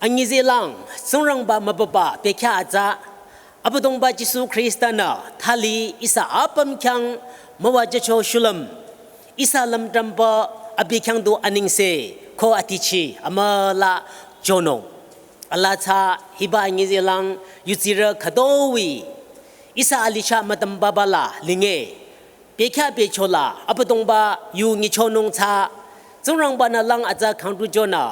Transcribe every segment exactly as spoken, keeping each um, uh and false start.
Anyizelang, Tsingrangba mübüba bekhyah atsa, Abüdongba Jisu Khrista-nü thali ihsa apüm khyang müwajücho shulüm, ihsa lümdrümpü abi khyang du anengse ko atichi amüla jünung. Alaa tsü hiba anyizelang yutsirü khütoi ihsa alicha mütümbaba la linge. Bekhyah becho la Abüdongba yu nyichonung tsü, Tsingrangba-nü lang atsa khangdu jünü,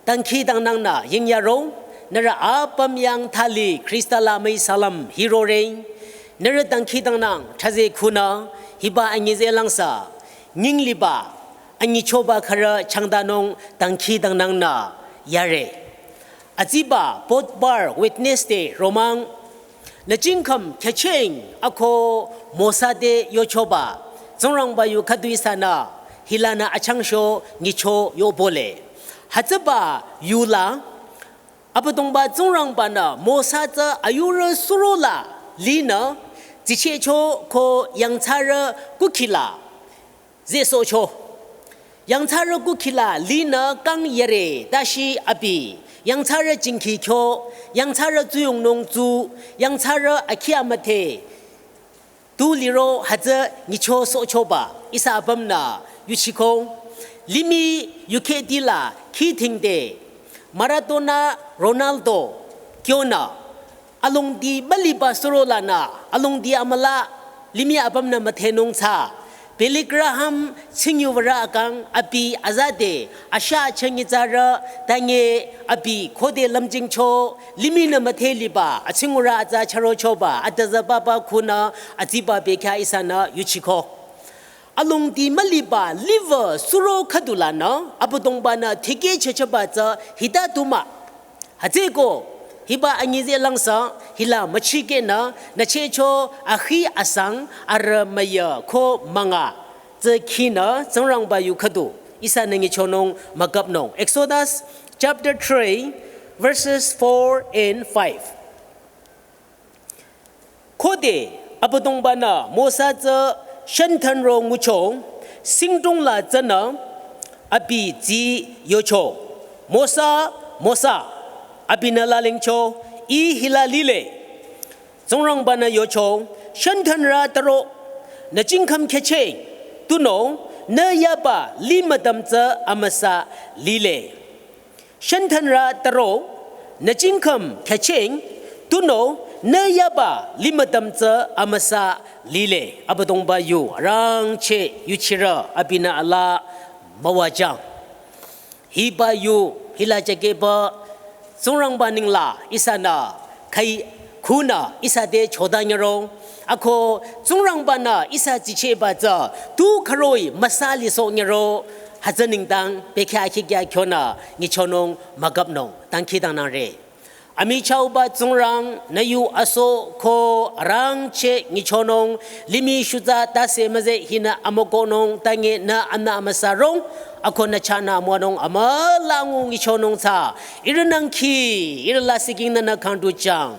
dangkhidangnangnü yingyaro, nührü apüm yang thali Khrista la müi salam hirore, nührü dangkhidangnang thsaze khunü, hiba anyizelang sü, nyingliba, anyichoba khürü changdanung dangkhidangnangnü yare. Atsiba, Budhbar, Wednesday, romang, nü jingkhüm khyücheng ako Mosa te yochoba, Tsingrangba yu khüdu ihsanü, hilanü achangsho nyicho yobole. Hütsüba yu la, Abüdongba Tsingrangba-nü Mosa tsü ayurü suro la linü, tsichehcho ko yangthsarü kukhi la, zesohcho. Yangthsarü kukhi la linü kang yare tashi abi, yangthsarü jingkhi kyo, yangthsarü tsuyongnung tsu, yangthsarü akhi amüdhe, tu liro hütsü nyicho sohchoba, ihsa apümnü yuchiko. Limih yukheti la khi thingde, Maradona, Ronaldo, kyonü, alongdi müliba suro lanü, alongdi amüla limih apümnü müdhenung tsü, Billy Graham tsingyuvarü akang abi azade, asha chengitsarü, tange abi khode lümjingcho, limihnü müdhe liba, atsingurü atsa charochoba, atazababa khunü, atsiba bekhyah ihsanü yuchiko. Alongdi müliba liver suro khüdu lanü, Abüdongba-nü tikehchehchehba tsü hita du mah. Hütsüeko, hiba anyizelang sü, hila müchikehnü, nüchehcho akhi asang, arüh müyü ko münga, tsü khinü, Tsingrangba yu khüdu, ihsanü nyichonung müküpnung. Exodus chapter three, verses four and five. Khode Abüdongba-nü Mosa tsü shenthanro ngucho, singdong la tsünü abi tsi yocho. "Mosa, Mosa," abinü lalingcho, "Ih hila lile." Tsingrangba-nü yocho, "Shenthanrü taro, nü jingkhüm khyücheng, tunüo nü yaba limüdüm tsü amüsa lile." "Shenthanrü taro, nü jingkhüm khyücheng, tunüo nü yaba limüdüm tsü amüsa lile." Abüdongba yu arangcheh yuchirü abinü alaa müwajüng. Hiba yu hila jakeba Tsingrangba nengla ihsanü khai khunü ihsa te chodanyüro. Ako Tsingrangba-nü ihsa tsichehba tsü tu khüroi müsa lisohnyüro. Hütsü nengdang bekhyah akhi kya kyonü nyichonung müküpnung, dangkhidangnangre. Amichahba Tsingrang, nü yu aso ko arangcheh nyichonung, limih shutsa tase müze hinü amükohnung, tange nü anü amüsarong, ako nü chahnü amüwanung amüla ngu nyichonung tsü, ihrü nengki, ihrü lasih king nünü khangdujüng.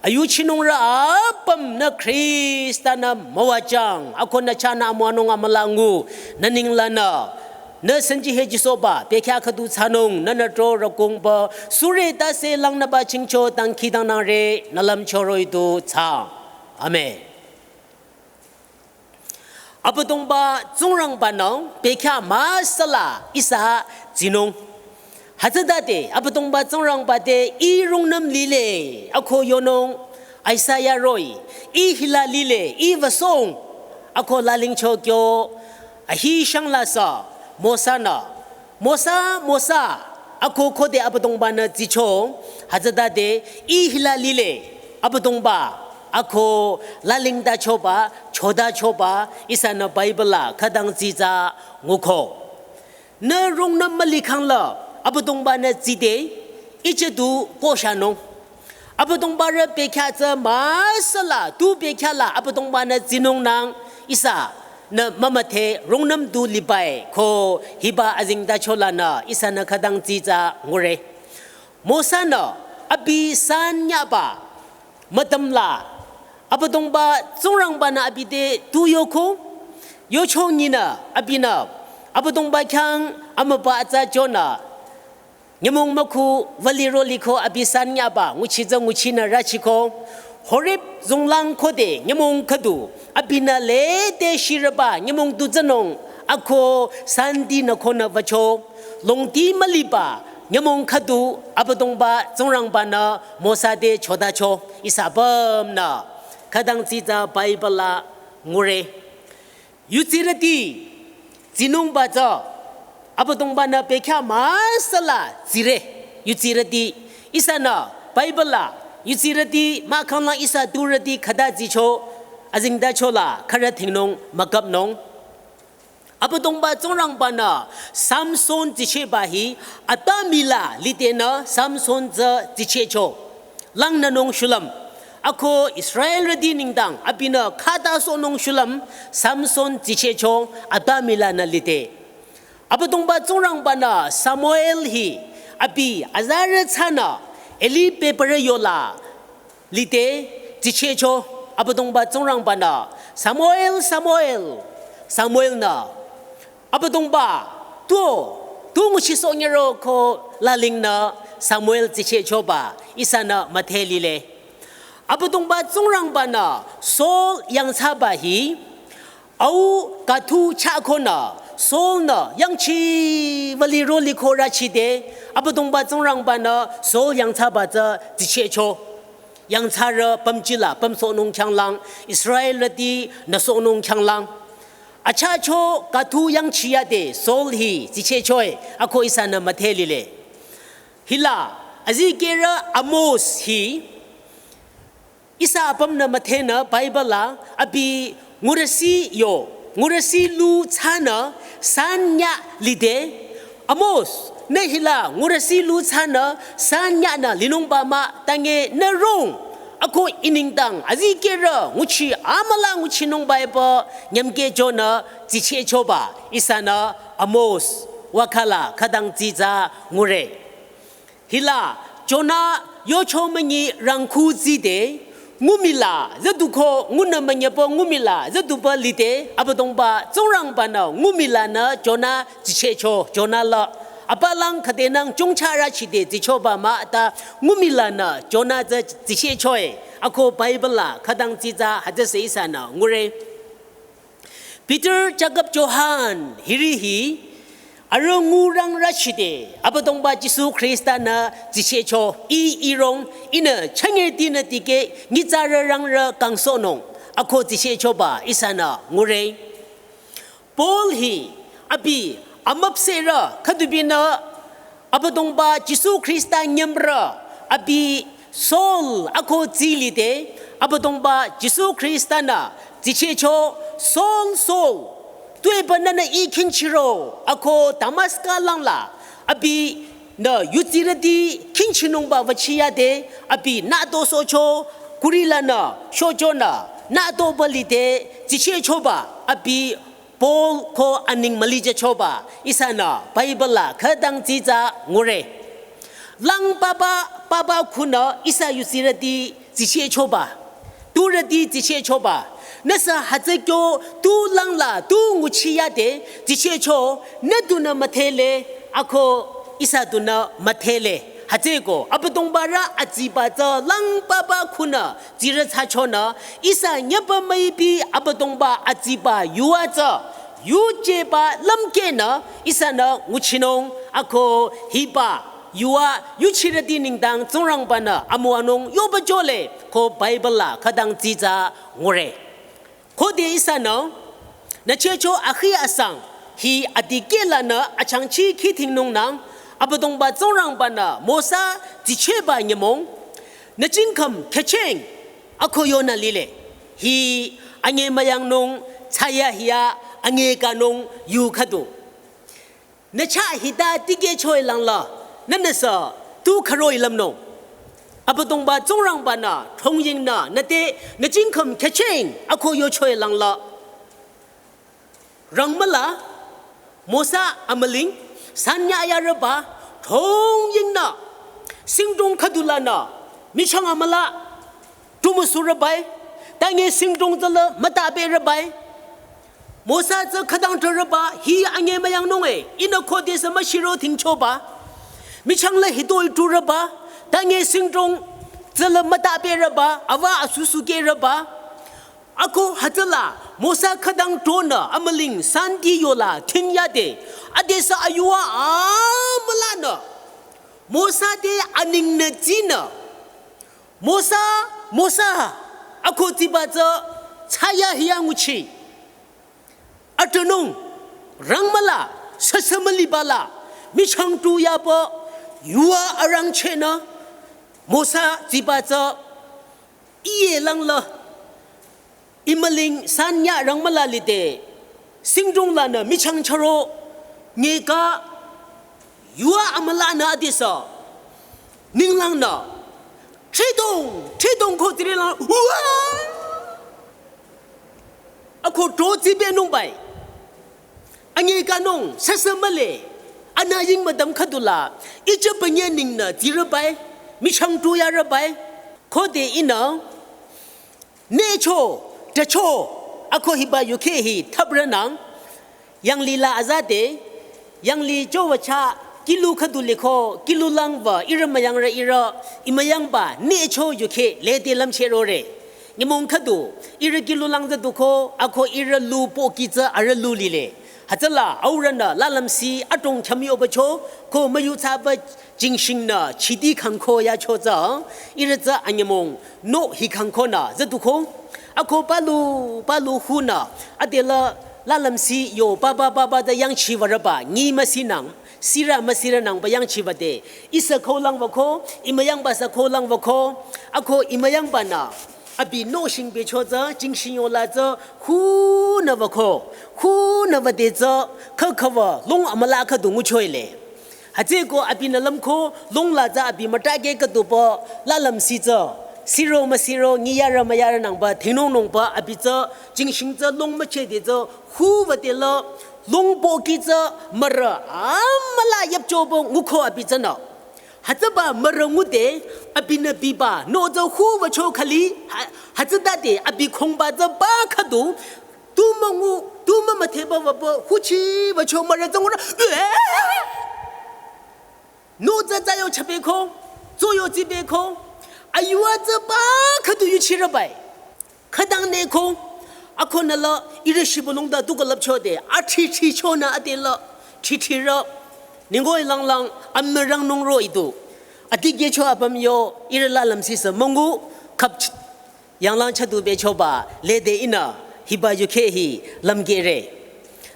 Ayuchinungrü apümnü Khrista-nü müwajüng, ako nü chahnü amüwanung amüla ngu, nü nenglanü, nü senji hejisohba, bekhyah khüdu thsanung, nünü tro rükungba, sure tase langnüba chingcho dangkhidangnangre, nü lümcho roh-i du thsaang. Amen. Abüdongba Tsingrangba-nü bekhyah müsala ihsa tsinung. Hütsütade Abüdongba Tsingrangba te, "Ih rungnüm lile," ako yonung, Isaiah roh-i, "Ih hila lile, ih wüsong," ako lalingcho kyo, ahi shangla sü, Mosa-nü, "Mosa, Mosa," ako khode Abüdongba-nü tsicho, hütsütade, "Ih hila lile, Abüdongba," ako lalingtachoba, chotachoba, ihsanü Bible la khütang tsitsa nguko. Nü rungnüm mülikhang la, Abüdongba-nü tside, iche du koshanung. Abüdongbarü bekhyah tsü müsala, tu bekhyah la Abüdongba-nü tsinungnang ihsanü mümüdhe rungnüm du libai ko hiba azengtacho lanü ihsanü khütang tsitsa ngure. Mosa-nü abi sanyaba mütüm la, Abüdongba Tsingrangba-nü abi te tu yoko, yocho nyinü abinü, Abüdongba khyang amüba atsa jünü, Nyümong mükhu vali roli ko abi san nyaba nguchi tsü nguchinü rüchiko. Horeb zonglang khode nyümong khüdu abinü lede shirüba nyümong tu tsünung ako sandinü konü wücho. Longti müliba nyümong khüdu Abüdongba Tsingrangbanü Mosa te chodacho. Ihsa apümnü khütang tsitsa Bible la ngure. Yutsirüti tsinungba tsü Abüdongbanü bekhyah müsala tsire. Yutsirüti ihsanü Bible la yutsirüti mahkhang la ihsa turüti khüta tsicho azengtacho la khürü thingnung mükapnung. Abüdongba Tsingrangbanü Samson tsichehba hi atümila litenü Samson tsü tsichehcho. Langnünung shulüm. Ako Israelrüti nengdang abinü khatasohnung shulüm Samson tsichehcho atümilanü lite. Abüdongba Tsingrangbanü Samuel hi abi azarü thsanü Eli bebürü yola lide tsichehcho. Abüdongba Tsingrangbanü Samuel, Samuel, Samuel-nü Abüdongba, tu, tu nguchisohnyüro ko lalingnü Samuel tsichehchoba ihsanü müdhe lile. Abüdongba Tsingrangbanü Saul yangthsaba hi au kathu chah konü Saul-nü yangchi vali roli ko rüchide Abüdongba Tsingrangbanü Saul yangthsaba tsü tsichehcho. Yangthsarü pümjila pümsohnung khyanglang, Israelrüti nüsohnung khyanglang. Achacho kathu yangchiyade Saul hi tsichehchoe ako ihsanü müdhe lile. Hila azikehrü Amos hi ihsa apümnü müdhenü Bible la abi ngurüsi yo, ngurüsi lu thsanü sanya lide. Amos, nü hila ngurüsi lu thsanü sanyanü linungba mah tange nü rong. Ako ih nengdang azikehrü nguchi amüla nguchinungba epü nyümkehchonü tsichehchoba ihsanü Amos wakhala khütang tsitsa ngure. Hila Jona yocho münyi rangkhu tside ngumila züduko ngunü münyepü ngumila züdupü lide Abüdongba Tsingrangbanü ngumilanü Jona tsichehcho Jona la. Apalang khüdenang chongcha rüchide tsichoba mah ta ngumilanü Jona tsü tsichehchoe. Ako Bible la khütang tsitsa hütsüse ihsanü ngure. Peter, Jakob, Johan hiri hi arüh ngurang rüchide Abüdongba Jisu Khrista-nü tsichehcho. Ih irong ihnü chünye tinü tikeh nyitsarü rangrü kangsohnung ako tsichehchoba ihsanü ngure. Paul hi abi amüpsehrü khüdubinü Abüdongba Jisu Khrista nyümrü abi Saul ako tsilide Abüdongba Jisu Khrista-nü tsichehcho, Saul, Saul, tuepü nünü ih khingchiro ako Damaska langla abinü yutsirüti khingchinungba wüchiyade abi nütosohcho kurilanü shochonü nütopü lide tsichehchoba abi Paul ko aning mülijüchoba ihsanü Bible la khütang tsitsa ngure. Lang papa papa khunü ihsa yutsirüti tsichehchoba, turüti tsichehchoba. Nüsü hütsü kyo tu langla tu nguchiyade tsichehcho nü dunü müdhele ako ihsa dunü müdhele. Hütsüeko Abüdongbarü atsiba tsü lang papa khunü tsirü thsachonü ihsa nyüpa müipi Abüdongba atsiba yua tsü yujeba lümkehnü ihsanü nguchinung ako hiba yua yuchirüti nengdang Tsingrangbanü amüwanung yoba jole ko Bible la khütang tsitsa ngure. Khode ihsanü nü chehcho akhi asang hi adikehlanü achangchi khidhingnungnang Abüdongba Tsingrangbanü Mosa tsichehba nyümong nü jingkhüm khecheng ako yonü lile. Hi anyemüyangnung thsayahiya anyekanung yu khüdu. Nü chah hita tikehchoe langla nünüsü tu khüroh-i lümnung. Abüdongba Tsingrangbanü thongyingnü nüte nü jingkhüm khecheng ako yochoe langla. Rangmüla Mosa amüling sanyayarüba thongyingnü singdong khüdulanü michang amüla tumusurübai, tange singdong tsüla mütaberübai. Mosa tsü khütang tharüba hi anyemüyangnunge, ihnü khodesü müshiro dhingchoba. Michang la hitoi turüba, tange singdrong tsüla mütaperüba, ava asusukerüba. Ako hütsüla, Mosa khütang tronü, amüling santi yola, thinyade, adesü ayuva amülanü. Mosa te aningnü tsinü. Mosa, Mosa, ako tsiba tsü, tsaya hiya nguchi. Atünung, rangmüla, sasa mülibala, michang tu yapa, yuva arangchehnü, Mosa tsiba tsü, iye langla, imüling sanya rangmüla lide, singdrong lanü michang charo, ngeka, yuva amülanü adesü, ninglangnü, thridong, thridong ko tirilang, uva! Ako tro tsibenung bai. Ange kanung, sasa müle, ana ying madam khüdula, icha panye ningnü tsirübai, michang tu yarübai, khode inü, necho, tacho, ako hiba yuke hi, thabrünang, yangli la azade, yangli chowa cha, kilu khüdu liko, kilu langwa, ira mayangrü ira, imayangba, necho yuke, lede lamcherore. Nyümong khüdu, ira kilu langza duko, ako ira lu po kitsa, ara lu lile. Hütsüla, aurünü, lalamsi, atong chami obacho, ko mayu tsaba, jingshingnü, chidi khangko yacho tsü, ira tsü anyümong, no hi khangkonü, za duko. Ako palu, palu hunü, adela, lalamsi, yo, baba, baba, da yangchi warüba, ngi masinang, sira, masira nangba yangchi wade, isa ko langwa ko, imayangba sa ko langwa ko, ako imayangbanü, abi no shingbecho tsü, jingshin yola tsü, hunü wa ko, hunü wade tsü, khakhawa, long amüla khüdu nguchoile. Hütsüko abinü lamko, long la tsü abi mütake khüduba, lalamsi tsü, siro masiro, ngi yara mayara nangba, thingnung nungba, abi tsü, jingshin tsü, long machede tsü, hu wade la, long po kitsa, mara, amüla yapchoba, nguko abi tsünü. Hütsüba, mara ngude, abinü biba, no tsü hu wacho khali, ha-, hütsütade, abi khongba tsü ba khüdu, tu mangu, tu mamatheba waba, huchi wacho mara tsü ngura, no tsü tsü yo chapeko, tso yo tsibeko, ayuva tsü ba khüdu yuchirübai. Khütang neko, akonü la, ira shibulung da duka lapcho de, athi thi chonü ade la, thi thi ra, ningoi lang lang, amna rang nung ro idu. Adi gecho apüm yo, ira lalamsi sa mangu, kap ch-, yanglang chadu bechoba, lede inü, hiba yuke hi, lamgere.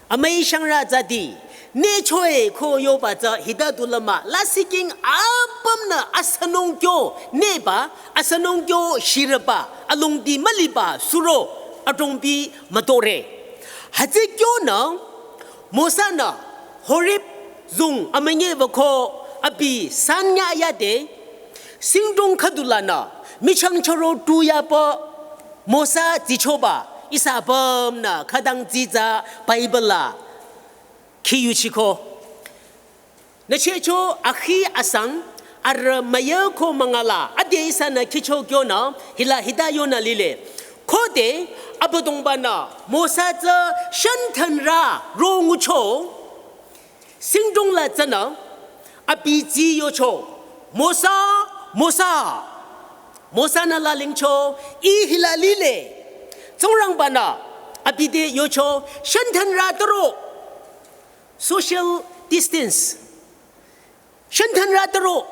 Amai shangra tsüdi, nechoe ko yoba tsü hita du lama, lasiking apümnü asanung kyo neba, asanung kyo shirüba, alongdi müliba, suro, atongbi mütore. Hütsü kyonü, Mosanü, Horeb zung amünye wako, abi sanya yade, singdong khüdulanü, michang choro tu yapa, Mosa tsichoba, ihsa apümnü khütang tsitsa Bible la khiyuchiko. Nüchecho akhi asang, arü müyako mangala, ade ihsanü khicho kyonü, hila hita yonü lile. Khode, Abüdongbanü, Mosa tsü shanthanra ro ngucho, singdong la tsünü, abi tsi yocho, Mosa, Mosa. Mosanü lalingcho, ih hila lile. Tsingrangbanü, abi te yocho, shanthanra taro. Social distance. Shanthanra taro.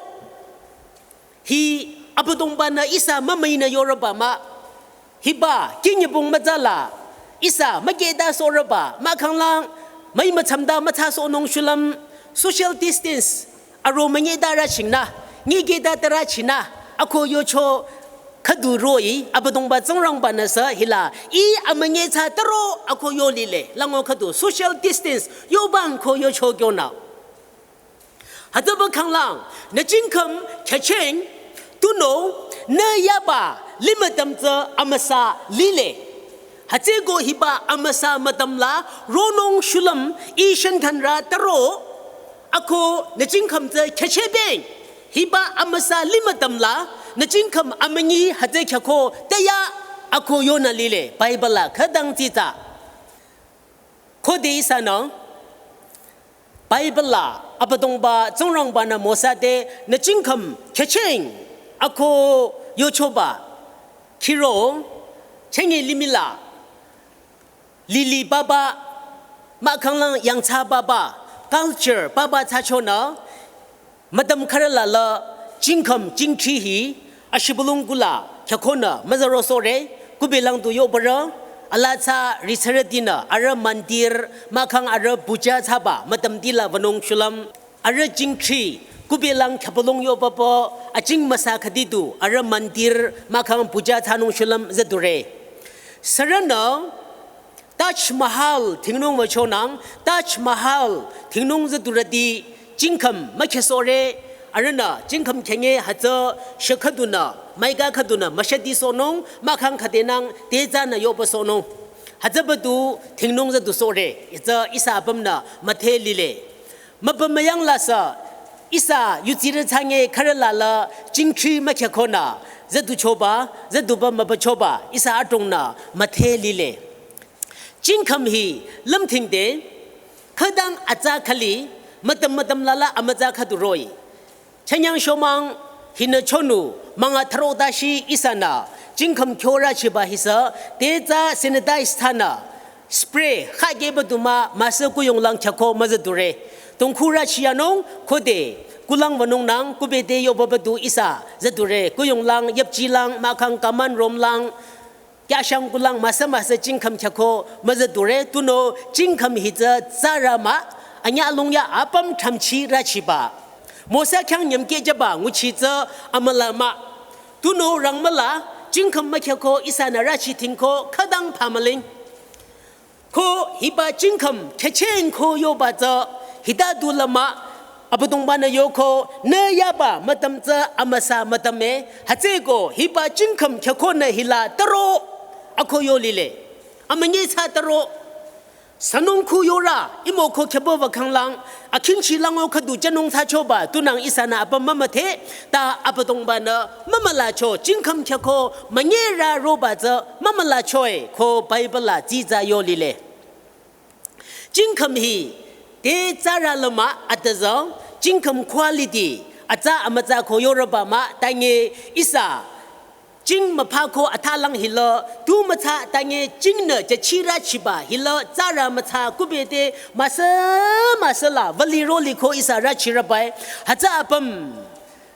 Hi Abüdongbanü ihsa mümüinü yorüba mah. Hiba, kinyibung mütsala, ihsa, mükeda sorüba, mahkhanglang, müi mütsamda mütsa sonung shulüm, social distance, aro münyeda rachingnü, nyikeda tara chingnü, ako yocho, khüdu roh-i, Abüdongba Tsingrangbanü sü, hila, ih amünye tsü taro, ako yo lile, lango khüdu, social distance, yobang ko yocho kyonü. Hütsüba khanglang, nü jingkhüm, khacheng, tunüo, nü yaba, limütüm tsü amüsa lile. Hütsüko hiba amüsa mütüm la, ronung shulüm, ih shanthanra taro, ako nü jingkhüm tsü khachebeng. Hiba amüsa limütüm la, nü jingkhüm amünyi hütsü khako, teya, ako yonü lile, Bible la, khütang tsitsa. Khode ihsanü, Bible la, Abüdongba Tsingrangba-nü Mosa te nü jingkhüm khyücheng ako yochoba khiro chenge limih la lili papa mahkhanglang yangthsa papa culture papa thsachonü mütam khürü la la jingkhüm jingthri hi ashibülung kula khyükonü müzürosohre kubelang tu yobarü ala thsa risarütinü arüh mandir mahkhang arüh puja thsaba mütamti la wünung shulüm arüh jingthri kubelang khyübülung yobaba ajing müsa khüdi du arüh mandir mahkhang puja thsanung shulüm züdure. Sürünü Taj Mahal dhingnung wüchonang, Taj Mahal dhingnung züdurüti jingkhüm mükhyüsohre, arühnü jingkhüm khyünge hütsü shü khüdunü, müiga khüdunü müshütisohnung, mahkhang khüdenang te thsanü yobasohnung. Hütsübadu dhingnung züdusohre, hütsü ihsa apümnü müdhe lile. Mübü müyang la sü ihsa yudsirü thsange khürü la la jingthri mükhyükonü züduchoba, züduba mübüchoba ihsa adrongnü müdhe lile. Jingkhüm hi lümdhingde khütang atsa khüli mütam mütam la la amütsa khüdu roh-i. Chünyang shomang hinü chonu münga thüro tashi ihsanü jingkhüm khyora chiba hisü te thsa sanitize thsanü spray khakeba du mah müsü kuyonglang khyüko müzüdure. Tongkhura chiyanung khode kulang wünungnang kubete yobaba du ihsa züdure. Kuyonglang, yüpjilang, mahkhang common room lang, kyashang kulang müsü müsü jingkhüm khyüko müzüdure. Tunüo jingkhüm hi tsü tsarü mah, anyüh alung ya apüm thrümchi rachiba. Mosa khyang nyümkeh jüba nguchi tsü amüla mah. Tunüo rangmüla jingkhüm mükhyüko ihsanü rachi dhingko khütang phamüling. Ko hiba jingkhüm khyücheng ko yoba tsü hita du la mah, Abüdongba-nü yoko nü yaba mütam tsü amüsa mütam e, hütsüeko hiba jingkhüm khyükonü hila thüro ako yo lile. Amünyi thsa thüro. Sünung khu yora, imo ko khyübü wükhanglang, akhingchi lango khüdu jünung thsachoba, tunang ihsanü apüm mümüdhe, ta Abüdongba-nü mümülacho, jingkhüm khyüko münyerü roba tsü mümülacho-e, ko Bible la tsitsa yo lile. Jingkhüm hi te tsarü la mah atüzü, jingkhüm quality, atsa amütsa ko yorüba mah, tange ihsa jing müpha ko athalang hila, tu mütsa tange jingnü jüchirü chiba hila, tsarü mütsa kubete müsü müsü la wüli roli ko ihsa rüchirüba-e, hütsü apüm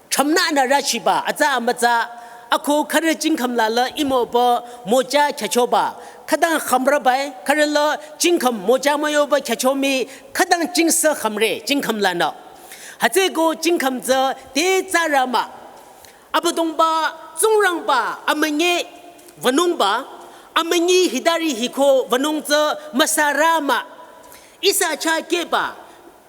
thrümnanü rüchiba, atsa amütsa, ako khürü jingkhüm la la imo ba moja khyüchoba, khütang khümrüba-e, khürü la jingkhüm moja müyoba khyüchomi, khütang jingse khümre jingkhüm lanü. Hütsüeko jingkhüm tsü te tsarü mah. Abüdongba Tsingrangba amünyi wünungba, amünyi hitari hiko wünung tsü müsarü mah. Ihsa chah keba,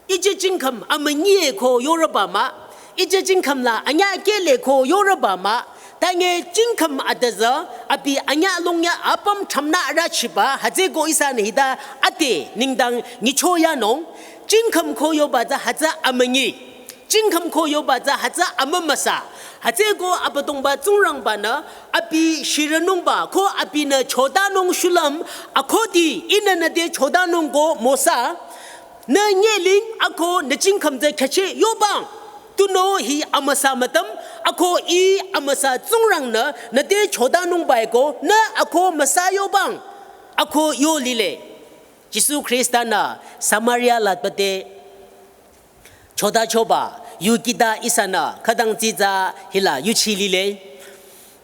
ije jingkhüm amünyi-e ko yorüba mah, ije jingkhüm la anyüh kehle ko yorüba mah, tange jingkhüm atüzü, abi anyüh alung ya apüm thrümnü rüchiba, hütsüeko ihsanü hita ade nengdang nyichoyanung, jingkhüm ko yoba tsü hütsü amünyi. Jingkhüm ko yoba tsü hütsü amümüsa. Hütsüeko Abüdongba Tsingrangba-nü abi shirünungba ko abinü chotanung shulüm akhudi ihnü nüte chotanung ko Mosa, nü nyeling ako nü jingkhüm tsü khyücheh yobang. Tunüo hi amüsa mütam, ako ih amüsa Tsingrang-nü nüte chotanungba-e ko nü ako müsa yobang. Ako yo lile. Jisu Khrista-nü Samaria la pate chotachoba, yu kita ihsanü khütang tsitsa hila yuchi lile.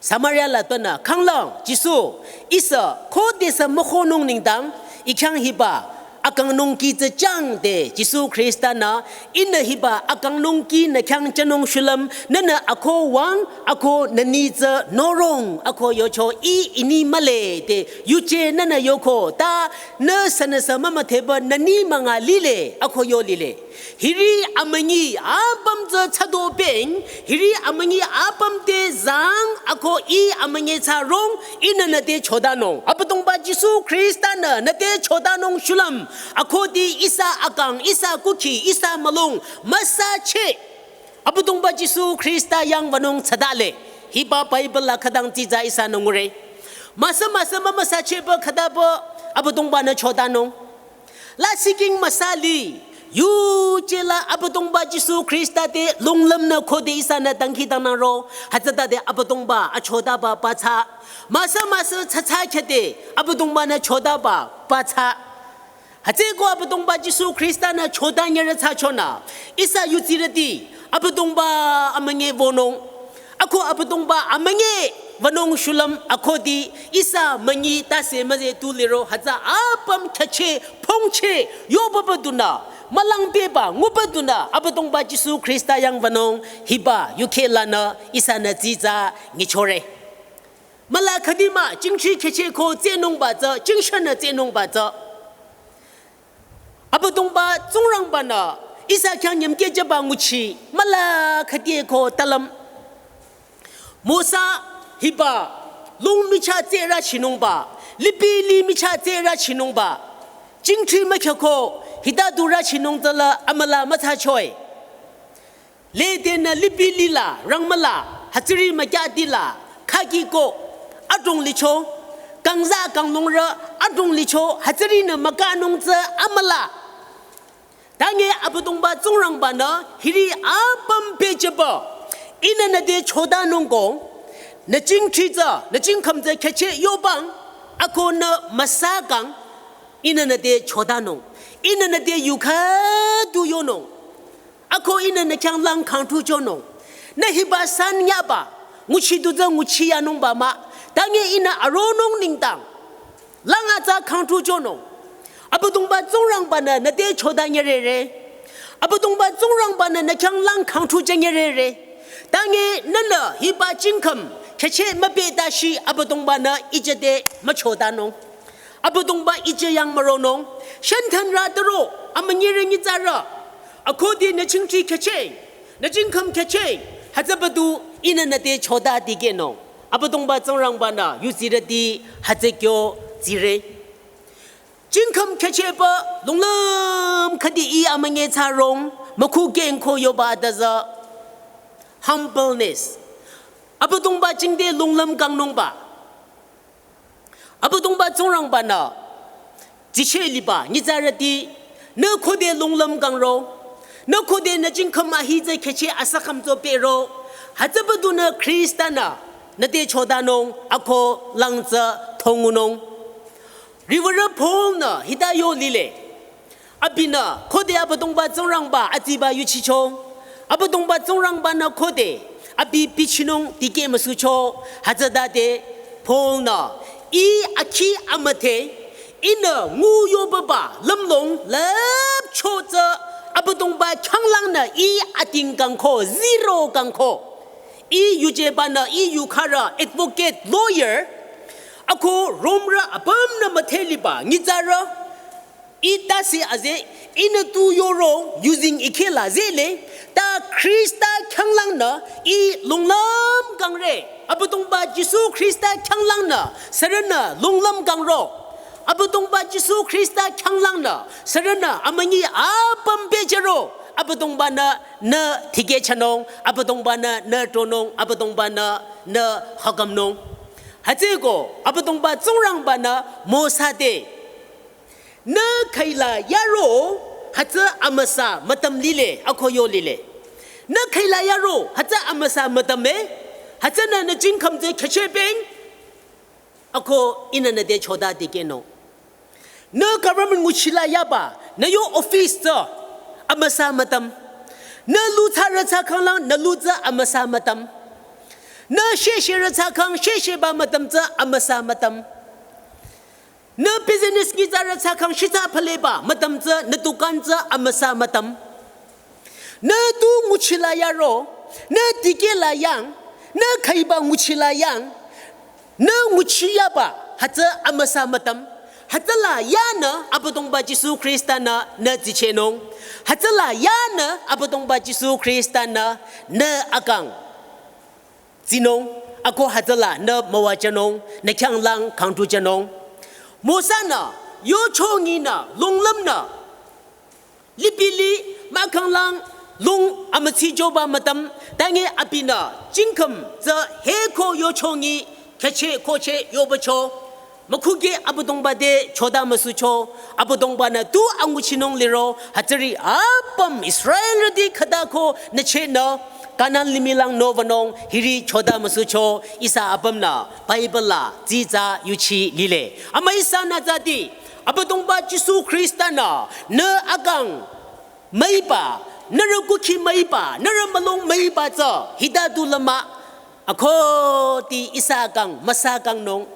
Samaria la tpünü khanglang, Jisu, ihsa khodesü mükhonung nengdang, ih khyang hiba akangnung kih tsü jangde Jisu Khrista-nü, ihnü hiba akangnung kih nü khyang jünung shulüm, nühnü ako wüng, ako nü ni tsü norong, ako yocho ih ini mühle de yuje nühnü yoko, ta nü sünüsü mümüdheba nü ni münga lile, ako yo lile. Hiri amünyi apüm tsü thsado peng, hiri amünyi apüm te zang, ako ih amünyi thsarong, ihnü nüte chotanung. Abüdongba Jisu Khrista-nü nüte chotanung shulüm, akhudi ihsa akang, ihsa kukhi, ihsa mülung müsacheh. Abüdongba Jisu Khrista yang wünung thsadale. Hiba Bible la khütang tsitsa ihsanü ngure. Müsa müsa mümüsachehba khütaba Abüdongba-nü chotanung. Lasih king müsa li, Yuje la Abüdongba Jisu Khrista te longlüm nü khode ihsanü dangkhidangnangro, hütsütade Abüdongba achotaba pathsa. Müsa müsa thsatsa khede Abüdongba nü chotaba pathsa. Hütsüeko Abüdongba Jisu Khrista nü chotanyere thsachonü, ihsa yudsirüti Abüdongba amünyi wünung. Ako Abüdongba amünyi wünung shulüm akodi ihsa münyi tase müze tu liro hütsü apüm khyücheh phongcheh yobaba dunü, mülang beba nguba dunü Abüdongba Jisu Khrista yang wünung hiba yukheh lanü ihsanü dsitsa nyichore. Müla khüdi mah jingchi khyücheh ko tsehnungba tsü, jingshanü tsehnungba tsü. Abüdongba Tsingrangba-nü ihsa khyang nyümkehjüba nguchi müla khüdi ko talüm. Mosa hiba lung michah tsehrüchinungba, lipilih michah tsehrüchinungba, jingchi mükhyako hita durüchinung tsüla amüla müthsachoi. Lede nü lipilih la rangmüla, hütsüri mükyadi la khakiko adrong licho, kangza kanglungrü adrong licho, hütsürinü mükanung tsü amüla. Tange Abüdongba Tsingrangba-nü hiri apüm pehjüba, ihnü nüte chotanung ko, nü jingchi tsü, nü jingkhüm tsü khyücheh yobang, ako nü müsakang, ihnü nüte chotanung, ihnü nüte yukheh du yonung. Ako ihnü nü khyang lang khangthuchonung. Nü hiba san yaba, nguchi du tsü nguchiyanungba mah, tange ihnü aronung nengdang lang atsa khangthuchonung. Abüdongba Tsingrangba-nü nüte chotanyerere. Abüdongba Tsingrangba-nü nü khyang lang khangthuchanyerere. Tange nünü hiba jingkhüm khyücheh müpehtashi Abüdongba-nü ijüde müchotanung. Abüdongba ijü yang müronung, shenthanrü taro, amünyirü nyitsarü, akodi nü jingchi khyücheh, nü jingkhüm khyücheh, hütsübadu ihnü nüte chota dikehnung. Abüdongba Tsingrangba-nü yudsirüti hütsü kyo tsire. Jingkhüm khyüchehba longlüm khüdi ih amünyi thsarong, mükhukeng ko yoba datsü humbleness. Abüdongba jingte longlüm kangnungba. Abüdongba Tsingrangba-nü tsicheh liba nyitsarüti, nü khode longlüm kangro, nü khode nü jingkhüm ahi tsü khyücheh asükhüm tsü pero, hütsübadunü Khrista-nü nüte chotanung ako lang tsü thongunung. Riwürü Paul-nü hita yo lile. Abinü khode Abüdongba Tsingrangba atsiba yuchicho, Abüdongba Tsingrangba-nü khode abi bichinung dikeh müsucho, hütsütade Paul-nü, ih akhi amüdhe, ihnü ngu yobaba lümlong lüpcho tsü Abüdongba khyanglangnü ih ating kangko, zero kangko. Ih yujeba-nü ih yukharü advocate, lawyer, ako Romrü apümnü müdhe liba nyitsarü, ih tase aze, ihnü tu yoro yuzeng ikheh la zele, ta Khrista khyanglangnü ih longlüm kangre. Abüdongba Jisu Khrista khyanglangnü sürünü longlüm kangro. Abüdongba Jisu Khrista khyanglangnü sürünü amünyi apüm pehjüro. Abüdongba-nü nü dikehchanung, Abüdongba-nü nü tronung, Abüdongba-nü nü hakamnung. Hütsüeko Abüdongba Tsingrangba-nü Mosa te, nü khüila yaro hütsü amüsa mütüm lile, ako yo lile. Nü khüila yaro hütsü amüsa mütüm e, hütsünü nü jingkhüm tsü khyücheh peng, ako ihnü nüte chota dikehnung. Nü government nguchila yaba, nü yo office tsü amüsa mütüm. Nü lu thsarü thsakhanglang, nü lu tsü amüsa mütüm. Nü shesherü thsakhang, shesheba mütüm tsü amüsa mütüm. Nü business nyitsarü thsakhang shitsa phaleba mütüm tsü, nü dukan tsü amüsa mütüm. Nü tu nguchila yaro, nü dikeh la yang, nü khüiba nguchila yang, nü nguchi yaba hütsü amüsa mütüm. Hütsüla yanü Abüdongba Jisu Khrista-nü nü tsichehnung. Hütsüla yanü Abüdongba Jisu Khrista-nü nü akang tsinung, ako hütsüla nü müwajünung, nü khyanglang khangtujünung. Mosa-nü, yucho nyinü, longlümnü, lipilih mahkhanglang lung amütsi joba mütüm, tange abinü jingkhüm tsü heko yucho nyi khyücheh kohcheh yobacho. Mükhuke Abüdongba te chota müsucho, Abüdongba-nü tu anguchinung liro, hütsüri apüm Israelrüti khüta ko nüchehnü, Kanan limih lang nü wünung, hiri chota müsucho, ihsa apümnü, Bible la, tsitsa yuchi lile. Ama ihsanü tsati, Abüdongba Jisu Khrista-nü, nü akang, müiba, nührü kukhi müiba, nührü mülung müiba tsü, hita du lama, akhudi ihsa kang, müsa kangnung.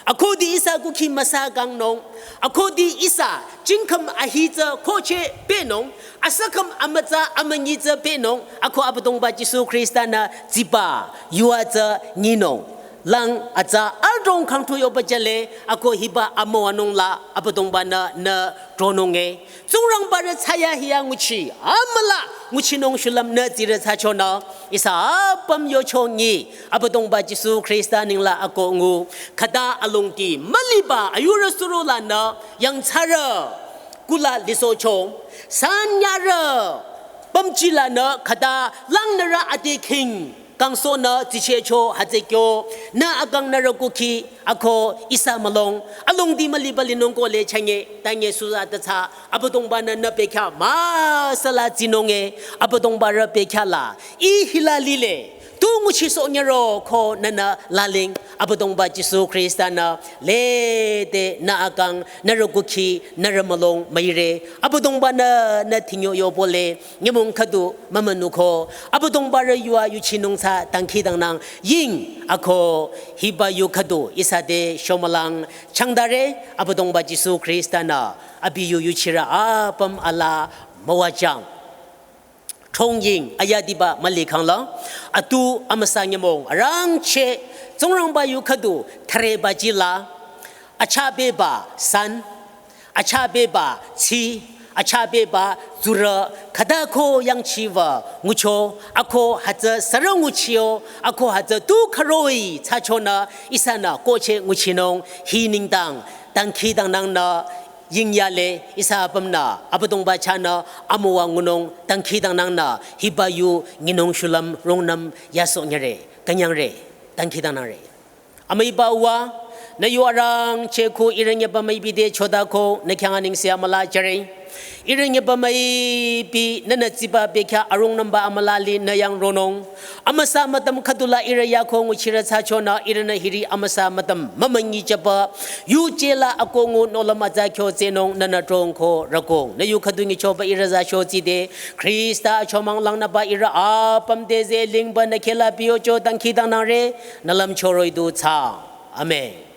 Akhudi ihsa kukhi müsa kangnung. Akhudi ihsa, jingkhüm ahi tsü koche pehnung. Asükhüm amütsa amünyi tsü pehnung. Ako Abüdongba Jisu Khrista-nü tsiba, yua tsü nyinung. Lang atsa adrong khangtu yoba jale, ako hiba amüwanung la, Abüdongba-nü, nü tronung e. Tsingrangbarü thsayahiya nguchi, amüla, nguchinung shulüm nü tsirü thsachonü, ihsa apüm yochongi, Abüdongba Jisu Khrista ninglang ako ngu, khüta alongdi, müliba, ayurü suro lanü, yangthsarü, kula lisocho, sanyarü, pümji lanü, khüta, langnürü ade king, kangsohnü tsichehcho hütsü kyo, nü akang nührü kukhi, ako ihsa mülung, alongdi müliba linung ko le chanye, tanye suza tatsü, Abüdongba-nü nü pekha, müsala tsinung e, Abüdongbarü pekha la, ih hila lile, tu nguchisoh nyero ko nünü laling, Abüdongba Jisu Khrista-nü, lede nü akang, nührü kukhi, nührü mülung, müire, Abüdongba-nü, nü thingyo yobole, nyümong khüdu mümünuko, Abüdongbarü yua yuchinung tsü dangkhidangnang ying ako hiba yu khüdu ihsa te shomülang changdare Abüdongba Jisu Khrista-nü abi yu yuchirü apüm ala müwajang. Thongying ayadiba mülikhangla, atu amüsa nyümong arangcheh Tsingrangba yu khüdu thareba jila, achabeba san, achabeba tsi, achabeba tsurü, khüta ko yangchiwü ngucho, ako hütsü sürü nguchio, ako hütsü tu kharoi thsachonü, ihsanü koche nguchinung, hi nengdang, dangkhidangnangnü, yingyale, ihsa apümnü, Abüdongba chahnü, amüwa ngunung, dangkhidangnangnü, hiba yu nyinung shulüm, rungnüm, yasoh nyere, künyangre, dangkhidangnangre. Amüiba Uwa, nü yu arangcheh ko ihrü nyüba müipi te chota ko nü khyang anengse amüla jüre. Ihrü nyüba müipi nünü tsiba bekhyah arungnümba amüla li nü yang ronung. Amüsa mütüm khüdula ihrü yako nguchirü thsachonü ihrünü hiri amüsa mütüm mümünyi jüba. Yuje la ako ngu nohlüm atsa kyo tsehnung nünü drongko rükong. Nü yu khüdu nyichoba ihrü za shotsi de. Khrista achomang langnüba ihrü apüm te zeh lingba nü khehla biyocho dangkhidangnangre. Nü lümcho roh-i du thsaang. Amen.